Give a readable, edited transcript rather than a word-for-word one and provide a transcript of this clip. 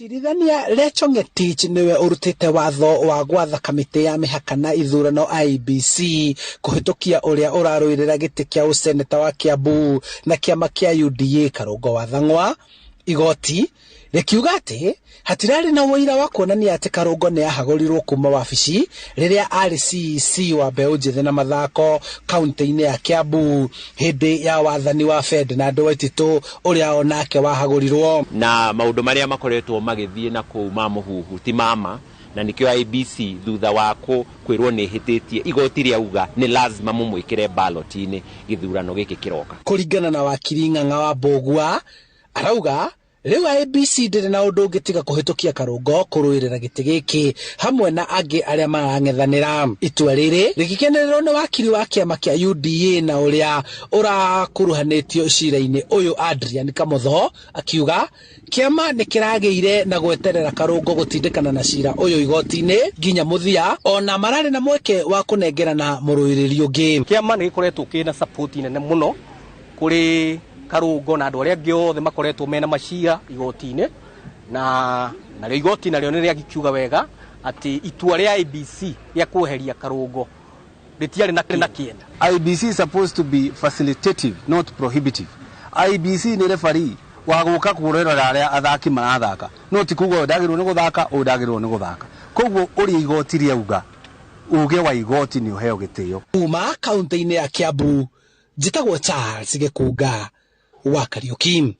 Mũcirithania Rachel Ngetich nĩwe ũrutĩte watho wa gwatha kamĩtĩ ya mĩhaka na ithurano IEBC kũhĩtũkia ũrĩa ũrarũĩrĩra gĩtĩ kĩa ũseneta wa Kiambu na kĩama kĩa UDA Karũngo wa Thang'wa. Igoti rĩkiuga atĩ hatirarĩ na ũira wa kuonania atĩ Karũngo nĩ ahagũrirwo kuma wabici rĩrĩa arĩ CEC wa mbeũ njĩthĩ na mathako kaunti-inĩ ya Kiambu hĩndĩ ya wathani wa Ferdinand Waititũ ũrĩa o nake wahagũrirwo. Na maũndũ marĩa makoretwo magĩthiĩ na kũu ma mũhuhu ti mama, na nĩkĩo IEBC thutha wa kwĩrwo nĩ ĩhĩtĩtie, igoti rĩauga nĩ lazima mũmwĩkĩre ballot-inĩ gĩthurano gĩkĩ kĩroka. Kũringana na wakiri Ng'ang'a wa Mbũgua, arauga rĩu IEBC ndĩrĩ na ũndũ ũngĩ tiga kũhĩtũkia Karũngo kũrũĩrĩra gĩtĩ gĩkĩ hamwe na angĩ arĩa marang'ethanĩra. Itua rĩrĩ rĩgĩkenererwo nĩ wakiri wa kĩama kĩa UDA na ũrĩa ũrakuruhanĩtio cira-inĩ ũyũ Adrian Kamotho, akiuga kĩama nĩ kĩragĩire na gweterera Karũngo gũtindĩkana na cira ũyũ igoti-inĩ nginya mũthia, ona mararĩ na mweke wa kũnengerana mũrũĩrĩri ũngĩ. Kĩama nĩ gĩkoretwo kĩna support nene mũno kũrĩ Karũngo na andũ arĩa angĩ othe makoretwo mena macira igoti-inĩ, na narĩo igoti narĩo nĩ rĩagĩkiuga wega atĩ itua rĩa IEBC rĩa kweheria Karũngo rĩtiarĩ na kĩene. IEBC is supposed to be facilitative, not prohibitive. IEBC nĩ referee wa gũka kũrorera arĩa athaki marathaka, no ti kuga ũyũ ndagĩrĩirwo nĩ gũthaka, ũyũ ndagĩrĩirwo nĩ gũthaka. Koguo ũrĩa igoti rĩauga, uge wa igoti nĩ ũheo gĩtĩo. Kuma kaunti-inĩ ya Kiambu, njĩtagwo Charles Gĩkunga wa Kariuki.